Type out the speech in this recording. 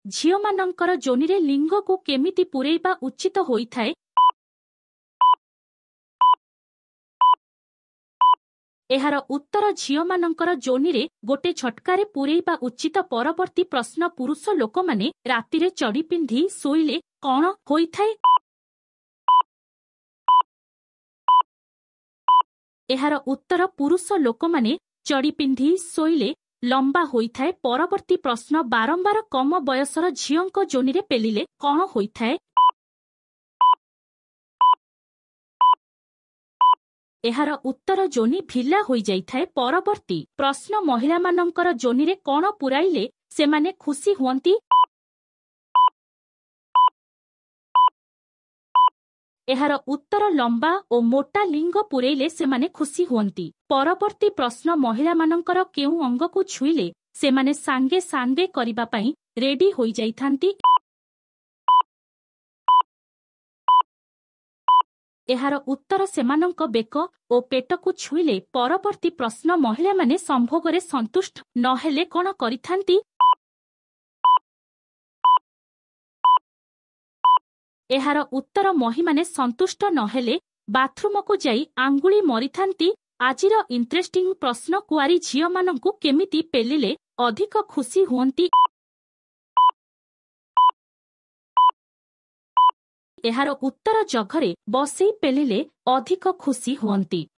ଝିଅମାନଙ୍କର ଯୋନିରେ ଲିଙ୍ଗକୁ କେମିତି ପୂରେଇବା ଉଚିତ ହୋଇଥାଏ? ଏହାର ଉତ୍ତର ଝିଅମାନଙ୍କର ଯୋନିରେ ଗୋଟେ ଝଟକାରେ ପୂରେଇବା ଉଚିତ। ପରବର୍ତ୍ତୀ ପ୍ରଶ୍ନ, ପୁରୁଷ ଲୋକମାନେ ରାତିରେ ଚଡ଼ି ପିନ୍ଧି ଶୋଇଲେ କଣ ହୋଇଥାଏ? ଏହାର ଉତ୍ତର ପୁରୁଷ ଲୋକମାନେ ଚଡ଼ି ପିନ୍ଧି ଶୋଇଲେ ଲମ୍ବା ହୋଇଥାଏ। ପରବର୍ତ୍ତୀ ପ୍ରଶ୍ନ, ବାରମ୍ବାର କମ ବୟସର ଝିଅଙ୍କ ଯୋନିରେ ପେଲିଲେ କଣ ହୋଇଥାଏ? ଏହାର ଉତ୍ତର ଯୋନି ଢିଲା ହୋଇଯାଇଥାଏ। ପରବର୍ତ୍ତୀ ପ୍ରଶ୍ନ, ମହିଳାମାନଙ୍କର ଯୋନିରେ କଣ ପୂରାଇଲେ ସେମାନେ ଖୁସି ହୁଅନ୍ତି? ଏହାର ଉତ୍ତର ଲମ୍ବା ଓ ମୋଟା ଲିଙ୍ଗ ପୂରେଇଲେ ସେମାନେ ଖୁସି ହୁଅନ୍ତି। ପରବର୍ତ୍ତୀ ପ୍ରଶ୍ନ, ମହିଳାମାନଙ୍କର କେଉଁ ଅଙ୍ଗକୁ ଛୁଇଁଲେ ସେମାନେ ସାଙ୍ଗେ ସାଙ୍ଗେ କରିବା ପାଇଁ ରେଡି ହୋଇଯାଇଥାନ୍ତି? ଏହାର ଉତ୍ତର ସେମାନଙ୍କ ବେକ ଓ ପେଟକୁ ଛୁଇଁଲେ। ପରବର୍ତ୍ତୀ ପ୍ରଶ୍ନ, ମହିଳାମାନେ ସମ୍ଭୋଗରେ ସନ୍ତୁଷ୍ଟ ନହେଲେ କଣ କରିଥାନ୍ତି? ଏହାର ଉତ୍ତର ମହିମାନେ ସନ୍ତୁଷ୍ଟ ନହେଲେ ବାଥରୁମକୁ ଯାଇ ଆଙ୍ଗୁଳି ମରିଥାନ୍ତି। ଆଜିର ଇଣ୍ଟରେଷ୍ଟିଂ ପ୍ରଶ୍ନ, କୁଆରୀ ଝିଅମାନଙ୍କୁ କେମିତି ପେଲିଲେ ଅଧିକ ଖୁସି ହୁଅନ୍ତି? ଏହାର ଉତ୍ତର ଜଘରେ ବସେଇ ପେଲିଲେ ଅଧିକ ଖୁସି ହୁଅନ୍ତି।